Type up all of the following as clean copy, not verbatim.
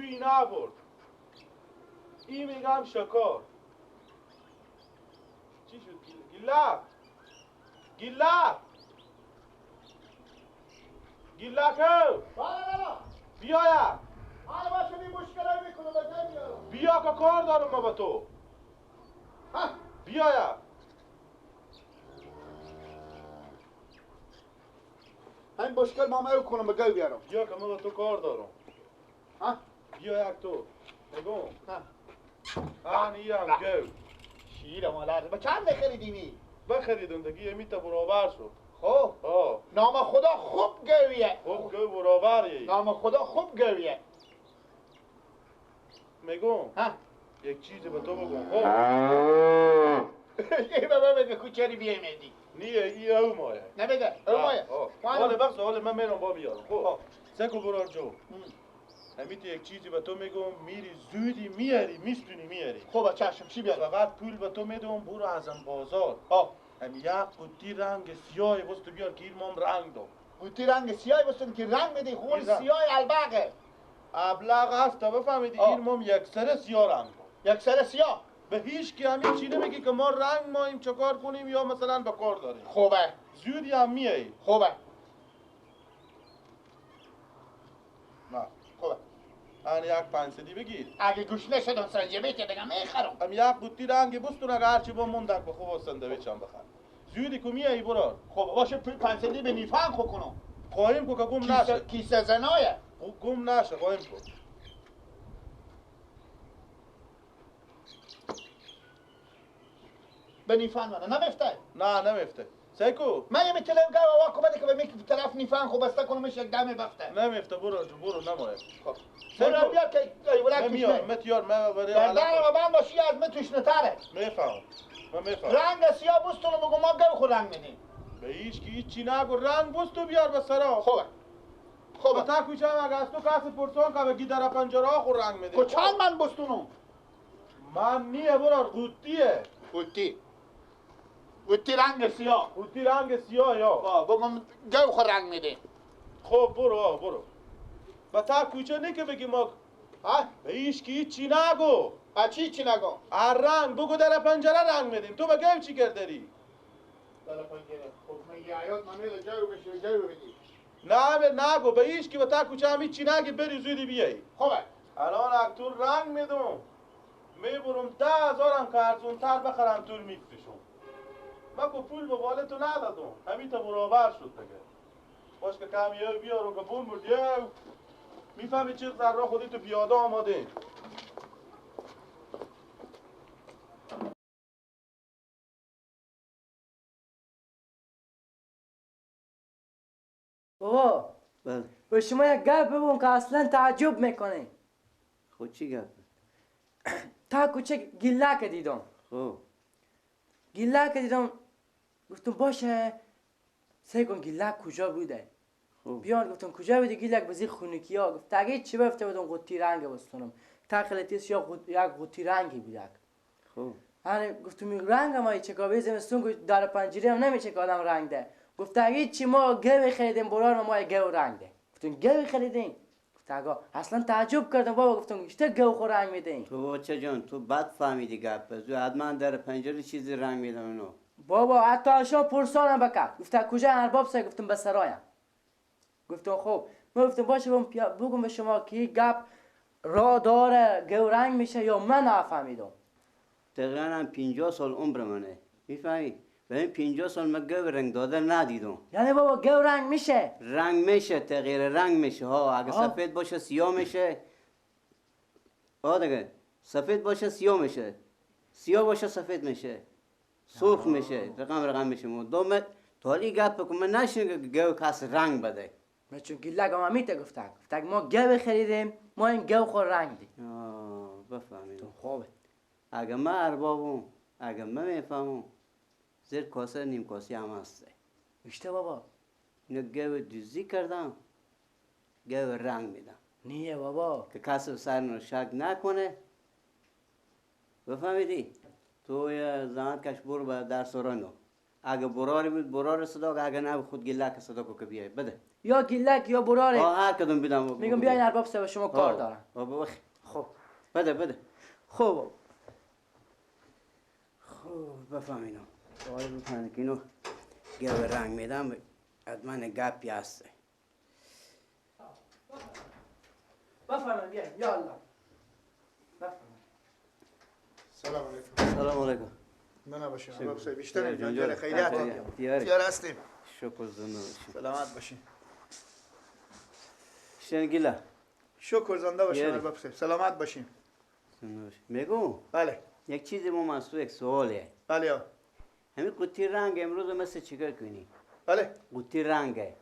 بویی نبرد. این میگم شکار. چی شد؟ گیلک گیلک گیلکو بیایا. حالا باشه می مشکلای میکنم بزن میارم. بیا که کار دارم ما با تو. بیایا. همین مشکل ما او کنم بگو بیارم. بیا که ما با تو کار دارم. ها بیا یک تو. نگم. ها این هم گو. شیر مالر. با چند خریدیمی؟ بخریدم دیگه یه میتا برابر شد. خب نام خدا خوب گویه. خوب گو برابریه. نام خدا خوب گویه. میگم یک چیزی به تو بگم. خب ای بابا بگه کوچری بیامدی. نیه ای او مایه. نه بگه او مایه. حالا بخش حالا من میرم با میارم. خب سکو برار جو. همین یک چیزی به تو میگم میری زودی میاری میستونی میاری. خب چشم چی بیارم؟ فقط پول به تو میدم برو ازم بازار. هم یک قوطی رنگ سیاه واسه تو بیار که این مام رنگ داد. قوطی رنگ سیاه واسه که رنگ بدی خون سیاه البغه. ابلغ هست تا بفهمیدی این مام یک سر سیاه رنگ داد. یک سر سیاه؟ به هیچ کی همین چی نمیگی که ما رنگ ماییم چه کار کنیم یا مثلا به کار داریم. خوبه. زودی هم میایی. خوبه. نه خوبه. من یک 500 بگیر. اگه گوش نشدم سنجبه که دیگه میخرم. هم یک قوطی رنگ بستون اگه هرچی با موندک به خوب ساندویچ هم بخر. زودی که میایی برار. خب باشه 500 به نیفان خو کنم. قایم کو که گم نشه. کیسه زنایه. گم نشه قایم کو. به نیفان منه نمیفته؟ نه نمیفته. سیکو من یه میتونم گاو واکو بده که به میک طرف نیفان خو بسته کنمش یک دمه بفته. نمیفته برو برو نمایه. خب برو بیا که ولک توش نه میار من برای گردن من باشی از من توش نتره. میفهم من میفهم. رنگ سیاه بستونو بگو ما گاو خود رنگ میدیم. به هیچ کی هیچ چی نگو رنگ بستو بیار به سرا. خوبه خوبه. تا کوچه اگه از تو کس پرسان که بگی در پنجره خو رنگ میده. کو چند من بستونم؟ من نیه برو قوطیه. قوطی قوطی رنگ سیاه. قوطی رنگ سیاه یا بگم گو خود رنگ میده. خب برو برو. با تا کوچه نه که بگی ما به هیچ کی چی نگو. چی چی نگو؟ رنگ بگو در پنجره رنگ میدیم. تو بگم چی کردی؟ در پنجره خب من یاد من میده جو بشه جو بدی. نه نگو به هیچ کی با تا کوچه هم چی نگی بری زودی بیای. خوبه. الان اکتور رنگ میدم. میبرم 10,000 هم که ارزون‌تر بخرم تور میفروشم. من که پول به باله تو ندادم. همین تا برابر شد دیگه. باش که کم یه بیارم که بوم برد یه میفهمی چه ذره خودی تو پیاده آماده. بابا بله به شما یک گپ بگم که اصلا تعجب میکنه. خود چی گپ؟ تا کوچه گیلک دیدم. خب گیلک دیدم گفتم باشه سعی کن گیلک کجا بوده. خب بیان گفتم کجا بوده گیلک بزی خونکی ها. گفت اگه چی بفته بودم قوطی رنگ بستونم تا خلطیس یا یک قوطی رنگی بود. خب یعنی گفتم رنگ ما چه کابه زمستون که در پنجره هم نمیشه که آدم رنگ ده. گفت اگه چی ما گو خریدیم برار ما گو رنگ ده. گفتم گو خریدیم؟ گفت آقا اصلا تعجب کردم بابا. گفتم چطور گو خور رنگ میدین؟ تو بچه جان تو بد فهمیدی گپ. زو حتما در پنجره چیزی رنگ میدم اینو. بابا حتی شما پرسانم بکرد. گفت کجا ارباب سای؟ گفتم به سرایم. گفتم خب من گفتم باشه بگم به شما که گپ را داره گو رنگ میشه یا من نفهمیدم. تقریبا هم 50 سال عمر منه میفهمی؟ به این 50 سال من گو رنگ داده ندیدم. یعنی بابا گو رنگ میشه؟ رنگ میشه، تغییر رنگ میشه ها. اگه سفید باشه سیاه میشه. ها دیگه سفید باشه سیاه میشه، سیاه باشه سفید میشه، سرخ میشه، رقم رقم میشه. مدام تا حالی گپ بکن من نشنیدم که گو کس رنگ بده. من چون گیلک هم میته گفته گفته ما گو خریدیم ما این گو خور رنگ دیم. بفهمیدم. خوبه. اگه من اربابم اگه من میفهمم زیر کاسه نیم کاسه هم هسته. اشته بابا اینو گو دوزی کردم گو رنگ میدم. نیه بابا که کسی سر رو شک نکنه. بفهمیدی؟ تو یه زحمت کش برو به درس رانو. اگه براری بود برار صدا، اگه نه خود گلک صدا کو که بیای بده. یا گیلک یا براره. هر کدوم بدم. میگم بیاین ارباب صاحب شما کار دارم. بابا خب بده بده. خب خب بفهم اینو. آره بفهم که اینو گوه رنگ میدم حتما گپی هسته. بفهم بیاین یا الله. بفهم. سلام علیکم. سلام علیکم. نه نباشین ارباب صاحب بیشتر جان خیریت تیار هستیم. شکر زنده باشین. سلامت باشین. شنگیلا. شکر زنده باشین ارباب صاحب. سلامت باشین. زنده باشین. میگم بله یک چیزی ما منصور یک سواله. بله همین قوطی رنگ امروز مثل چیکار کنی؟ بله قوطی رنگه.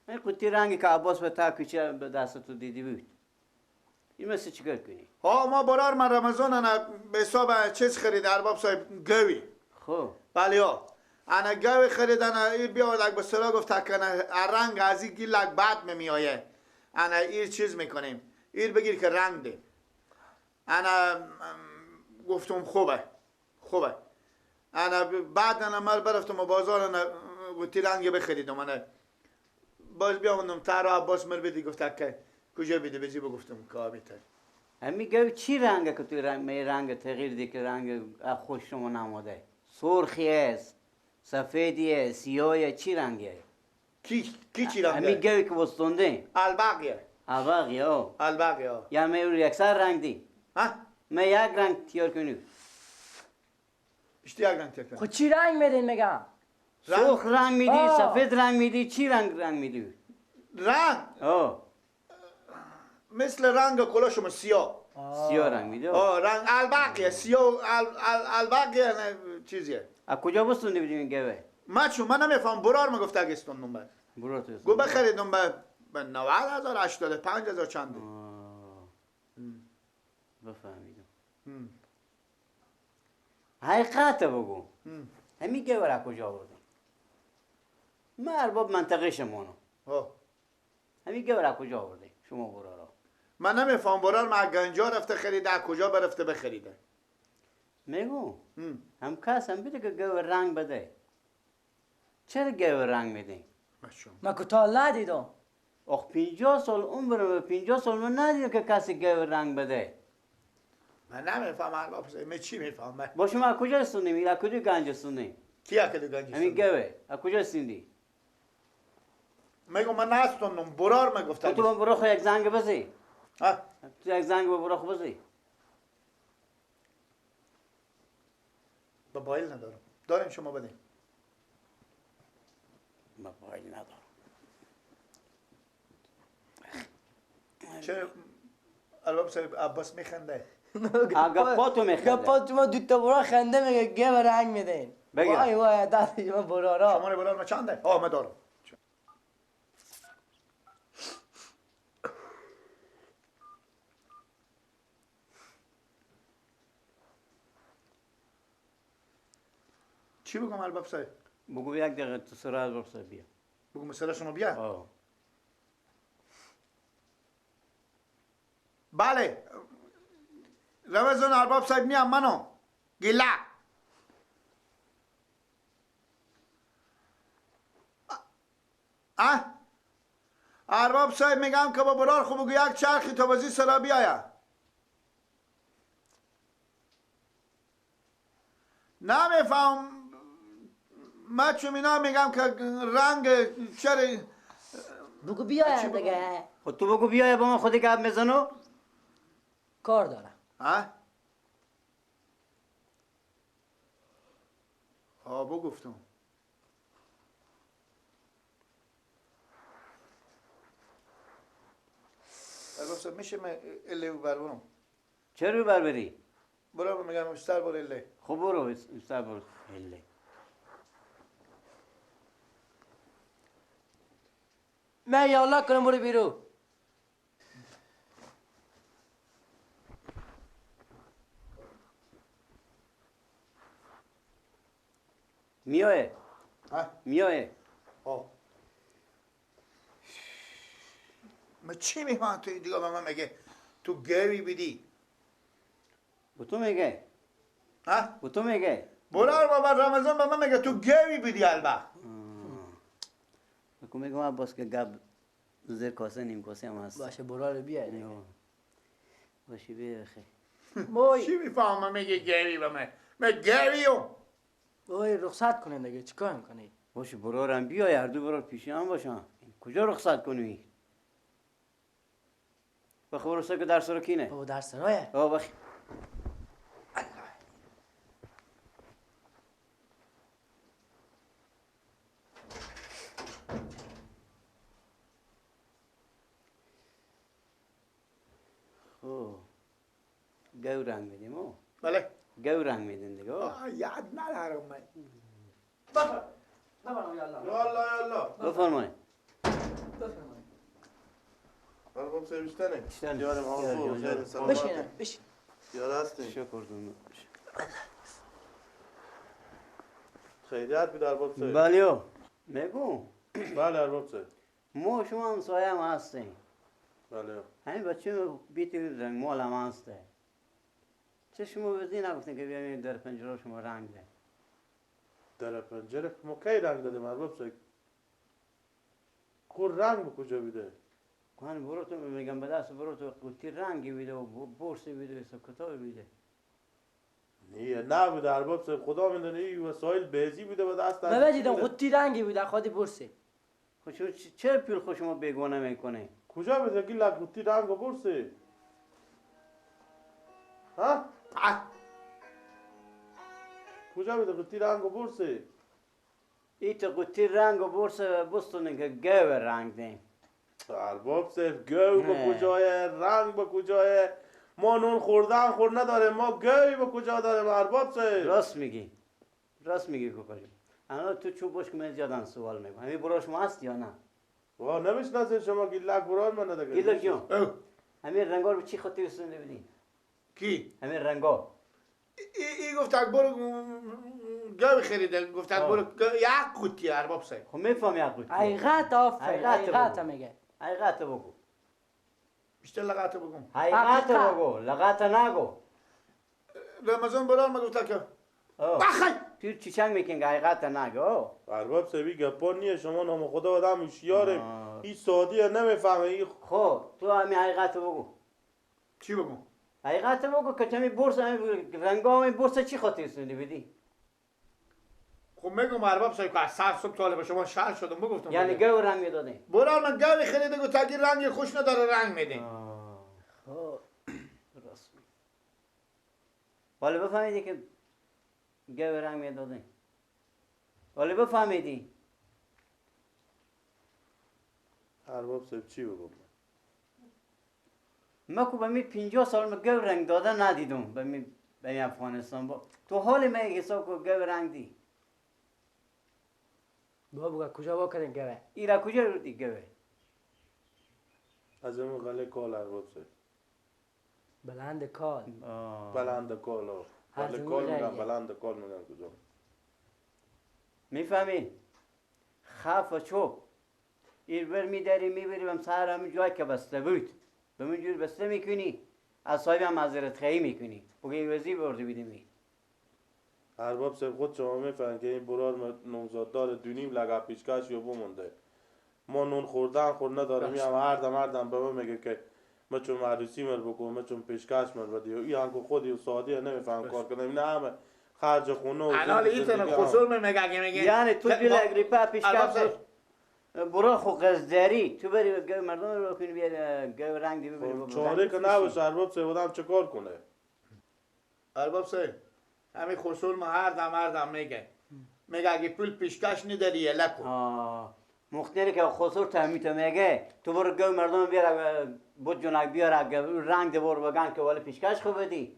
این قوطی رنگی که عباس به تا کوچه به دست تو دیدی بود. این مثل چیکار کنی؟ ها ما برار من رمضان انا به حساب چیز خرید ارباب صاحب گوی. خب بله ها انا گوی خرید انا این بیاورد به سرا گفت که رنگ از این گیلک بد میآیه. انا این چیز میکنیم این بگیر که رنگ ده. انا گفتم خوبه خوبه. انا بعد انا مر برفتم و بازار انا قوطی رنگ بخریدم. انا باز بیامدم تر عباس مر بدی گفت که کجا بیده بزی بگفتم که آبی تر. همی گوی چی رنگه که توی رنگ می رنگ تغییر دی که رنگ خوش شما نماده؟ سرخی است، سفیدیه، سیاهیه، چی رنگه؟ کی چی رنگه؟ همی گوی که وستونده. الباقیه. الباقیه او. الباقیه او. یا می رو یکسر رنگ دی؟ ها؟ می یک رنگ تیار کنی. اشتی یک رنگ تیار کنی. خب چی رنگ میدین میگم؟ سرخ رنگ میدی، سفید رنگ میدی، چی رنگ رنگ میدی؟ رنگ؟ او. مثل رنگ کلا شما سیاه. سیاه رنگ میده. آه رنگ الباقیه سیاه الباقیه چیزیه. از کجا بستوندی بدیم این گوه؟ من چون من نمیفهم برار میگفت اگه استوندم به. برار تو گو بخریدم به 90,000 85,000 چنده. بفهمیدم. حقیقت بگو. همین گوه را کجا آوردی؟ من ارباب منطقه شمانو. همین گوه را کجا آوردی؟ شما برارا. من نمیفهم برار من گنجا رفته خریده از کجا برفته بخریده. میگو هم کس هم بده که گوه رنگ بده. چرا گوه رنگ میده؟ من که تا ندیدم. آخ 50 سال عمرم 50 سال من ندیدم که کسی گوه رنگ بده. من نمیفهم ارباب صاحب من چی میفهمم؟ با شما از کجا استوندیم؟ از کجا گنج استوندیم؟ کی از کجا گنج؟ همین گوه از کجا استوندی؟ میگم من نستوندم برار میگفتم. تو من برو خو یک زنگ بزی. ها؟ تو یک زنگ به برو خو بزی. موبایل ندارم. داریم شما بده. موبایل ندارم. چرا ارباب صاحب عباس میخنده؟ گپاتو میخنده. گپاتو ما دو تا برا خنده میگه گه رنگ میدین. وای وای دادی ما برارا. شما برار ما چنده؟ آه من دارم. چی بگم ارباب صاحب؟ بگو یک دقیقه تو سر ارباب صاحب بیا. بگو مثلا شما بیا؟ آه. بله رمضان ارباب صاحب میام منو گیلا اه ارباب صاحب میگم که با برار خوب بگو یک چرخی تا بازی سرا بیاید. نمیفهم من چون اینا میگم که رنگ چرا بگو بیاید دیگه. خب تو بگو بیاید با من خودی گپ میزنو. کار دارم. ها؟ ها بگو گفتم. ارباب صاحب میشه من اله بربرم؟ چرا بربری؟ برو میگم سر بر اله. خب برو سر بر اله. من یالا کنم برو بیرو. میایه. ها؟ میایه. آه. من چی میفهم تو دیگه به من میگه تو گوی بدی؟ به تو میگه. ها؟ به تو میگه. برو بابا رمضان به من میگه تو گوی بدی البته. کو میگم عباس که گب زیر کاسه نیم کاسه هم هست. باشه برار بیای دیگه. باشه بیا خیر. موی چی میفهمم میگه گری به من؟ من گریو. اوی رخصت کنین دیگه چیکار میکنی؟ باشه برارم بیای هر دو برار پیشی هم باشن. کجا رخصت کنی؟ بخو برو که درس رو کینه. بابا درس رایه. آه بخی. خب گو رنگ میدیم او. بله. گو رنگ میدین دیگه. یاد ندارم من. بفرما یالا. یالا یالا. بفرمایید. بفرمایید. ارباب صاحب بیشتنه. یارم آقا خیر سلامت. بشین بشین. یار هستین. شکر جون. خیریت بود ارباب صاحب. بله میگم. بله ارباب صاحب. ما شما همسایه هم هستیم. بله. همین بچه بیتی رنگ مال هم هسته. چه شما بزی نگفتین که بیایم در پنجره شما رنگ ده؟ در پنجره ما کی رنگ دادیم ارباب صاحب؟ کو رنگ به کجا بیده؟ کن برو تو میگم به دست برو تو قوطی رنگی بیده و بورسی بیده و کتاب بیده. نه نبوده ارباب صاحب خدا میدونه این وسایل بهزی بوده به دست. من دیدم قوطی رنگی بوده خودی بورسی. خب چرا پیل خود شما بیگانه میکنه؟ کجا بوده گیل قوطی رنگ و بورسی؟ ها؟ کجا بوده قوطی رنگ و بورسی؟ ایت قوطی رنگ و بورس بستونه که گو رنگ دیم. ارباب صاحب گو به کجای رنگ به کجای؟ ما نون خوردن خور نداریم ما گوی به کجا داریم ارباب صاحب؟ راست میگی راست میگی کوکا جون. الان تو چوب باش که من زیادن سوال میکنم. همین براش ما هست یا نه؟ وا نمیشناسین شما گیلک برای من نداره. گیلک جون همین رنگا رو چی خاطر رسونده بودی؟ کی؟ همین رنگا. ای گفت برو گوی خریده گفت برو یک قوطی ارباب صاحب. خب میفهم یک قوطی. حقیقت آفرین حقیقت میگه. حقیقت بگو. بیشتر لغت بگم. حقیقت بگو لغت نگو. رمضان برام ما گفت که بخی تو چی چنگ میکنی حقیقت نگو. ارباب صاحب گپا نیه شما نام خدا آدم هوشیاره. این سادیه نمیفهمه. خب تو همین حقیقت بگو. چی بگم؟ حقیقت بگو که چمی بورس همین رنگا همین بورس چی خاطر سنده بدی؟ خب میگم ارباب صاحب که از سر صبح طالب شما شهر شدم بگفتم. یعنی گو رنگ میدادی؟ برار من گوی خریده گفت اگه رنگ خوش نداره رنگ میده. خب راست می. حالا بفهمیدی که گو رنگ میدادی؟ حالا بفهمیدی؟ ارباب صاحب چی بگم؟ ما کو به می 50 سال ما گو رنگ داده ندیدم به می افغانستان با تو حال من حساب کو گو رنگ دی. بابا کجا وا کردن گوه؟ ایرا کجا رو دی گوه؟ از اون غله کال ارباب صاحب. بلند کال. بلند کال. غله کال میگم بلند کال میگم کجا؟ میفهمی؟ خف و چوب. ایر بر میداری میبری بم سر همون جای که بسته بود. به من جور بسته میکنی از صاحب هم معذرت خواهی میکنی بگه وزی برده بیدیم. ارباب صاحب خود شما میفهمید که این برار نوزاد داره دونیم لگه پیشکش یا بمونده. ما نون خوردن خور نداریم. این هم هر دم به من میگه که ما چون عروسی مر بکن ما چون پیشکش مر بدی. این هم خودی و سادی نمیفهم کار کنه. این همه خرج خونه و الان این خصوص میگه میگه یعنی تو جلو اگریپا پیشکش برو خو قزداری تو بری گو مردم رو کنی بیار گو رنگ دی ببری. چاره که نباشه ارباب صاحب آدم چه کار کنه؟ ارباب صاحب همین خصول ما هر دم میگه میگه اگه پول پیشکش نداری یله کن. مختاری که خصول تهمیت میگه تو برو گو مردم بیار بود جنگ بیار رنگ دی برو بگن که ولی پیشکش خو بدی.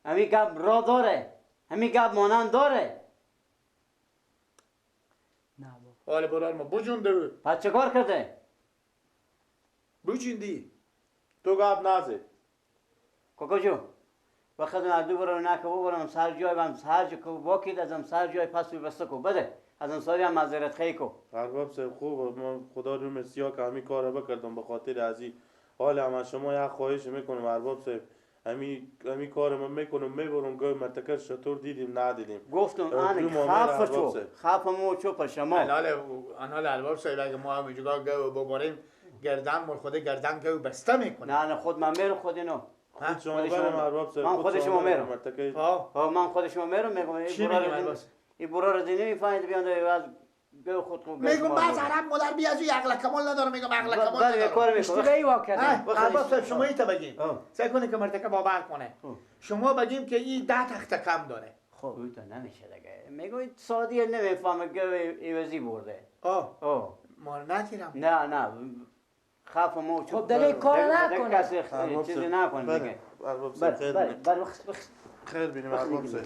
همین گپ را داره همین گپ مانند داره. حالا برار ما بجونده بود. پس چه کار کرده؟ بجوندی. تو گپ نزد. کاکا جون وقت من دو برم نکه ببرم سر جای بم سر جای کو واکید ازم سر جای پس بسته کو بده ازم سالی هم معذرت خواهی کو. ارباب صاحب خوب من خدا رو مسیا که همین کارو بکردم به خاطر ازی. حالا من شما یک خواهش میکنم ارباب صاحب امی کار من میکنم میبرم گوی مرتکر شطور دیدیم ندیدیم. گفتم آن خاف چو خاف مو چو پشما. انال ارباب صاحب اگه ما هم اینجا گو ببریم گردن مال خود گردن گو بسته میکنه. نه نه خود من میرم خود اینو. خود شما برم ارباب صاحب. من خود شما میرم. ها من خود شما میرم میگم این برا رو دینی میفهمید بیان از گو خود کو میگم باز عرب مادر بیا از عقل کمال نداره میگم عقل کمال نداره. اشتباهی وا کردم. ارباب صاحب شما ایتا بگیم سعی کنه که مرتکه باور کنه. شما بگیم که این 10 تخت کم داره. خب اون تا نمیشه دیگه. میگم سادیه نمیفهمه گو ایوزی برده. آه ما ندیرم. نه نه خاف مو خب دیگه کار نکنه. کسی چیزی نکنه دیگه. ارباب صاحب خیر بینیم ارباب صاحب.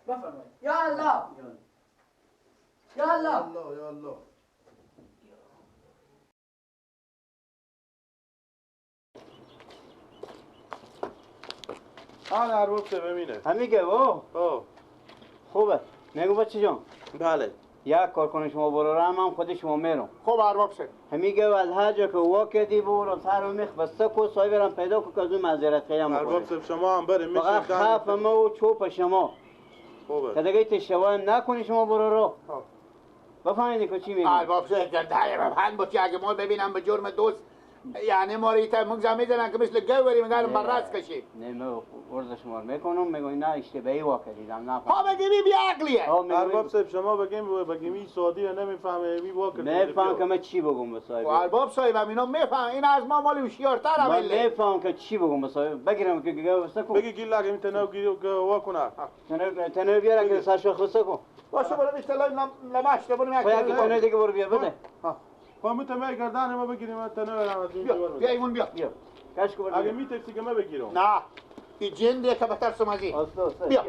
بفرمایید. یا الله یا الله یا الله. آن ارباب صاحب ببینه. همین او خوبه. میگم بچه جان. بله. یک کار کنه شما برو من خود شما میرم. خب ارباب صاحب. همین گو از هر جا که وا کردی برو سر میخ بسته کو صاحب برم پیدا کو که از اون معذرت خیلی هم. ارباب صاحب شما هم بریم. فقط خاف ما و چوب شما. خوبه. که دیگه تشوام نکنی شما برو رو. بفهمیدی که چی میگم؟ ارباب صاحب گردن بند باشی اگه ما ببینم به جرم دوست یعنی ما رو ایتا مگزا میزنن که مثل گو بریم میگن بررس کشیم. نه من ورز شما میکنم میگم نه اشتباهی وا کردیدم نه. ها بگیم بی عقلیه. ارباب صاحب شما بگیم این سادی نمیفهمه می وا کردی. نمیفهم که من چی بگم به صاحب. ارباب صاحب هم اینا میفهم این از ما مال هوشیارتر هم. من نمیفهم که چی بگم به صاحب بگیرم که گو بسته کن. بگی گیل لگه میتونه وا کنه. تنو بیاره که سرش خسته کن. باشه برو بیشتر لمش برو میگم. خب تنو دیگه برو بیا بده. خب میتونم گردن ما بگیریم تنو برم از این بیا بیا ایمون بیا بیا کش کو اگه میترسی که من بگیرم. نه این جنده که بترسم از این. بیا.